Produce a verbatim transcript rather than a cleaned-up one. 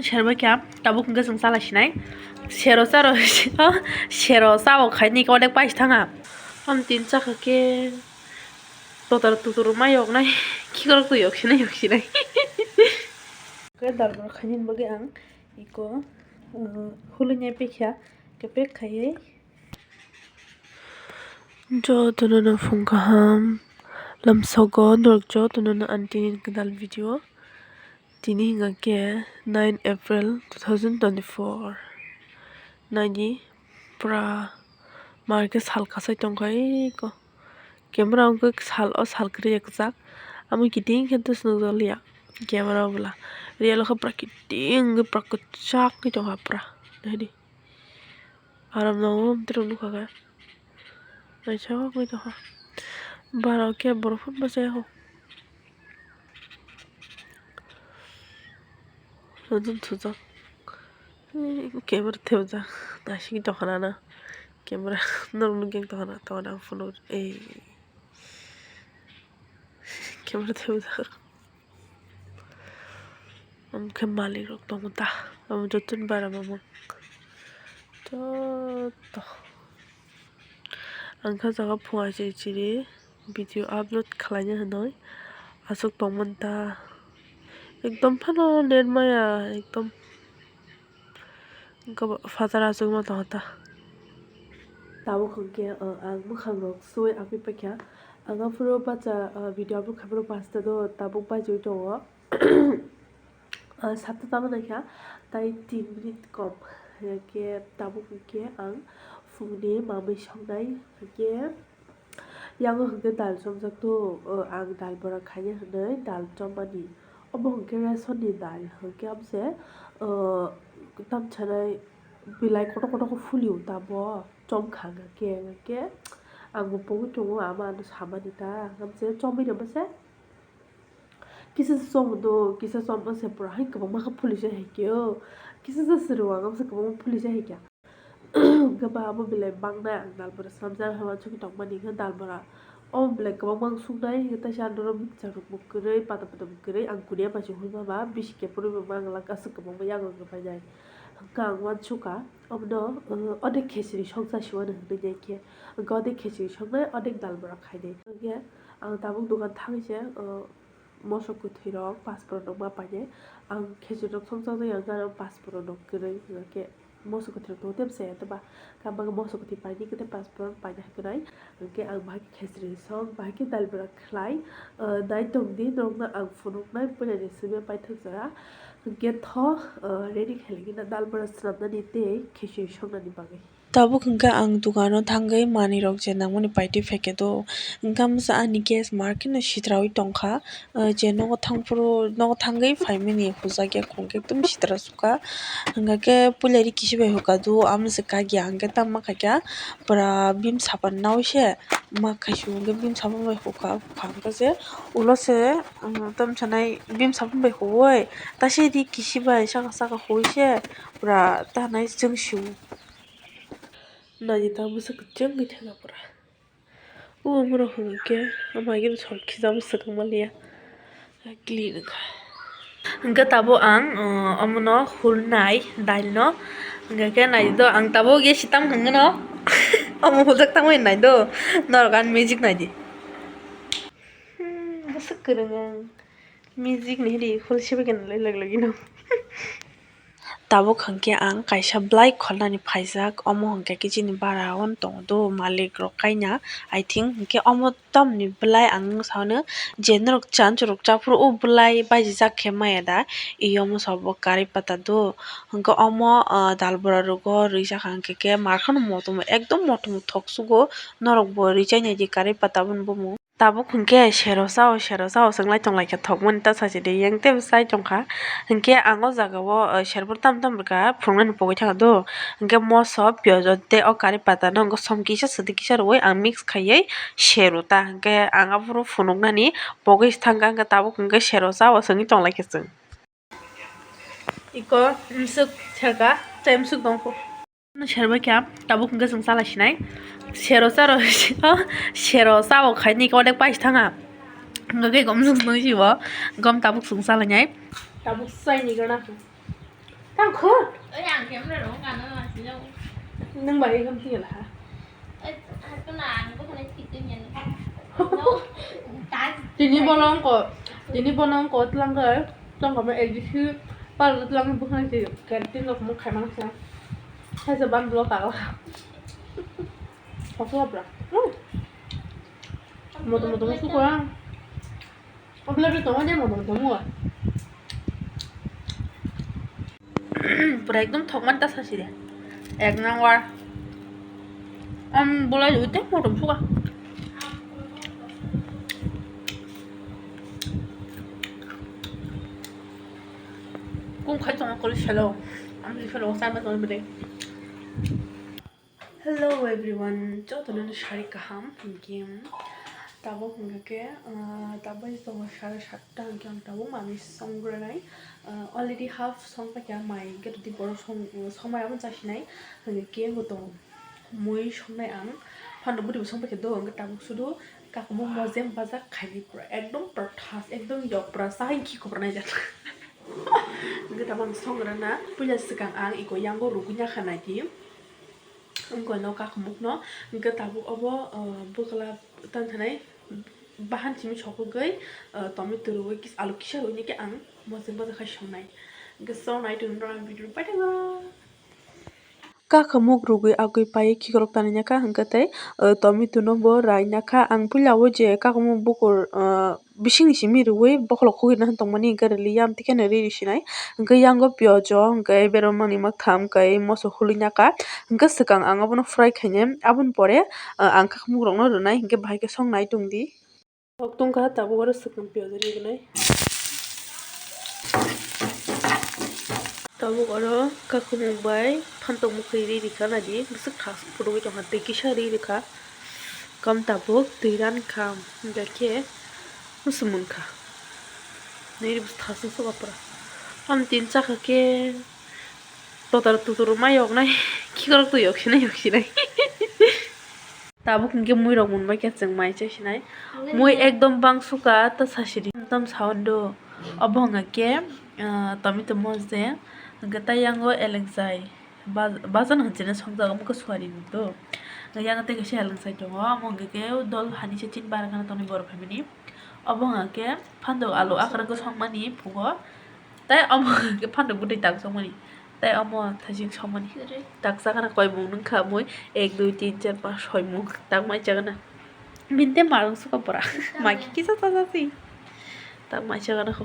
Serbai kha, tabuk hwnkhe chwng chala sinai. Sero charo, sero chao khaini khe onek paisa thanga. Am tin chakha khe totor tutur ma yoknai, khikrok tu yok sinai, yok sinai. Khe dalbor khaini bagwi ang iko, uh, hului nai pekha, khe pek khaiwi. Jotono no phung kaham, lamsogo norok jotono no ang tini gwdal video. Tini hwnka khe nine April two thousand twenty-four. Naidi pura mar khe sal kasai tongkha eko. Camera hwnkhe sal o sal kwrwi kwchak. Amo kiting khe dos nukjakliya camera o bwla. Real o khe pura kiting wngwi pura kwchak wngwi tongkha pura. Naidi. Aram nango, borok nukha khe. Naithok wngwi tongkha. Bara khe borok phano bachaya kho. Nokjagwi thujak. Ei, camera thepjak. Naisingwi tongkha na. Camera norok nukjagwi tongkha na. Tongkha na ang phone. Ei. Camera thepjak. Omo khe malik rok tongo ta, omo joto ni bara mamang joto. Ang khe o jaga phung achiri chiri video upload khlaina hinwi aswk tongmani ta, ekdom phano net maya ekdom. Gabak phatar achukma tongo ta. Tabuk hwnkhe, uh, ang mwkhang rok suwi aphi paikha. Ang aphuru bacha, uh, video upload khaphuru pasta do tabuk baichwi tongo. Uh, satta tamo naikha, tai tin minute kom. Hwnkhe tabuk hwnkhe ang phungni mamwi songnai hwnkhe. Yango hwnkhe dal chomjak tongo, o ang dal bora khaina hinwi dal chommani. Obo hwnkhe ration ni dal, hwnkhe amo se, o, tamsanai belai kotor kotor khe phulio ta bo, chomkha hwnkhe, hwnkhe ang bo pogwi tongo, ama ano samani ta, hwnkhe amo se chomwi rwma se. Kisa se chomdo, kisa chomma se pura hai kwbangma khe phulisa hai khe o, kisa se swrwng ang amo se kwbangma phulisa hai khe. Hwnkhe ba abo belai bangnai ang dal bora swnamjak hai uansukgwi tongmani hwnkhe dal bora. Omo belai kwbangma ang suknai hwnkhe teisa norok mixture rok bo kwrwi pata pata bo kwrwi ang kunia bai se hwnma ba bisi khe phuru bo mang lak aswk kwbangma yago hwnkhe painai. Hwnkhe ang uansukha omono, uh, odek khechiri sokjak se uano hwnwi nai khe. Hwnkhe odek khechiri soknai odek dal bora khainai. Hwnkhe ang tabuk dogan thangwi se, uh, moso kwthwi rok paspor rok ma painai. Ang khechiri rok songchakjak ya hwnkhe ano paspor rok kwrwi hwnkhe moso kwthwi rok tongo tei bwsai ya tei ba. Khe ang bagwi moso kwthwi painai khe tei paspor rok painai hai kwrwi. Hwnkhe ang bahai khe khechiri song, bahai khe dal bwra khlai, ah, nai tongdi norokno ang phunuknai puila ni simi paithak jora. Hwnkhe tho, ah, ready khailai gina dal bwra swnamnani tei khechiri songnani bagwi. Tabuk hwnkhe ang dukano thangwi manwirok je nangmani paitwi phaikhe do. Hwnkhe amsa ani gas market no sitraui tongkha, ah, je nogo thangphuru, nogo thangwi phaimani hujakya khungkhe ekdom sitra sukha. Hwnkhe puilari kisi bai hukha do, amsa kagya hwnkhe tamo khaikha pura bim sapan naui se ma khaisu hwnkhe bim sapan bai hukha, hukha hwnkhe se ulo se, um, tamsanai bim sapan bai huoi taisedi kisi bai saka saka huoi se pura tanai chwngsu. Naidi ta bwswk kwchwngwi thangkha pura. O borok hwnkhe, o maigini song khijamo swkang manliya. Clean wngkha. Hwnkhe tabuk ang, o, omono hulnai dailno. Hwnkhe khe naidi do, ang tabuk ye sitam hwnkhe no. Omo huljak tangmani nai do. Norok ani magic naidi. Hmm, bwswk kwrwng ang. Music ni hidi hul sibai khe nalai lagilagino. Tabuk hwnkhe ang kaisa bwlai kholnani phaijak, omo hwnkhe khe chini bara o tongo do malik rok kaina, I think hwnkhe omo tamni bwlai ang sao no je norok chanchurok chaphuru o bwlai baijijak khe maya da, i omo sabo karwi pata do hwnkhe omo, ah, dal bwra rogo rwijakha hwnkhe khe markhano motom ekdom motom thok sugo norok bo rwi chainai di karwi pata boni bumung. Tabuk hwnkhe sero sao, sero sao, chwng lai tong lai khe thokmani ta sachi de, yang tei bwsai tong kha. Hwnkhe ang o jaga o, eh, serbo tam tam rwkha, phunuknani pogwi thangkha do. Hwnkhe moso, piyaj tei o kari pata no hwnkhe som kisa, sadi kisa rwui ang mix khaiwi sero ta. Hwnkhe ang aphuru phunuknani pogwi thangkha, hwnkhe tabuk hwnkhe sero sao chwngwi tong lai khe chwng. Iko mswk serka, tei mswk tong kho. Serbai kha, tabuk hwnkhe chwng chala sinai. Sero charo, sero chao khaini khe onek paisa thanga. Hwnkhe gom chwng chwng sibo, gom tabuk chwng chala nai. Tabuk chai ni gana. Ang khut. Oi, ang camera rong kano asilo. Nang bai kam tiya la. Oi, aku na ang ko na tik tin yan. No. Tini bono ko, tini bono ko tlang ko, tlang ko ma L D C, pal tlang bukan si, canteen lo mo khai mang sa. Hai sa ban lo ka. Koso bra. Hmm. Moto moto mo su ko. Obla bri tongo je motom tongo. Pura ekdom thokmani ta sasi de. Ek number. Am bolai ute motom suka. Kum khai tongo kol selo. Am selo sai ma tongo bede. Hello everyone, jotono sari kaham hwnkhe tabuk hwnkhe, ah, tabuk tongo sare satta hwnkhe ang tabuk manwi songranai, ah, already half songpaikha mai hwnkhe tei borok song, songmai abo chasinai hwnkhe bo tongo mui songnai ang phano bwtwi bo songpaikha do hwnkhe tabuk sudu kakumuk mojeng bajak khainai pura ekdom pura thas ekdom yok pura sa hwnkhe khopra naijak hwnkhe tabuk ang songrana puila swkang ang iko yango rugui nakha naidi. Wngkha no kakumukno, hwnkhe tabuk obo, ah, bwkla tanthanai bahan simi sokogwi, ah, tomato rwui kis-, alu kisa rwui nokhe ang mojeng bojak khai songnai. Hwnkhe songnai tongno ang video paithago. Kakumuk rwui agwi paiwi khikrok tanwi nakha, hwnkhe tei, ah, tomato no bo rai nakha. Ang puila o je kakumuk bukur, ah, bisingni simi rwui bokhorok khugui tongmani hwnkhe rwliya, amtwi kheno riri sinai. Hwnkhe yango piyojo, hwnkhe beromani mwkham, hwnkhe moso hului naka. Hwnkhe swkang ang abono fry khainai, aboni pore, ah, ang kakhmukrokno rwnai, hwnkhe bahai khe songnai tongdi. Kok tongkha, tabuk oro swkang piyojo ririnai. Tabuk oro kakhumuk bai phantok mwkhwi ri rikha naidi, bwswk thas phunugwi tongkha, tei kisa ri rikha. Kam tabuk twi ran kha, hwnkhe bwswk munkha. Nini bwswk thas wngkha pura. Am tin chakha khe totar tutur ma yoknai, khikrok twi yok sinai, yok sinai. Tabuk hwnkhe muirok munbaikha chwng mai chai sinai. Mui ekdom bang suka ta sasidi. Ekdom sound do. Obo hwnga khe, ah, tomato mojeng. Hwnkhe tei yango eleng chai. Baj-, bajan hwncheno sokjak omo khe suari do. Yango tei kaisa eleng chai tongo. Omo hwnkhe khe dol hani se chini bara gana tongnai borok phaimani. Obo hwnga khe phantok alu akwrwk khe sokmani phugo. Tei omo hwnga khe phantok bwtwi tak sokmani. Tei omo thajin somani. Sorry. Taksa khana koi mung nung kha mui. Ek, dui, tin, char, panch, soi mung. Tak mai chagana. Binte marung suka pora. Mai kisa sasa si. Tak mai chagana kho.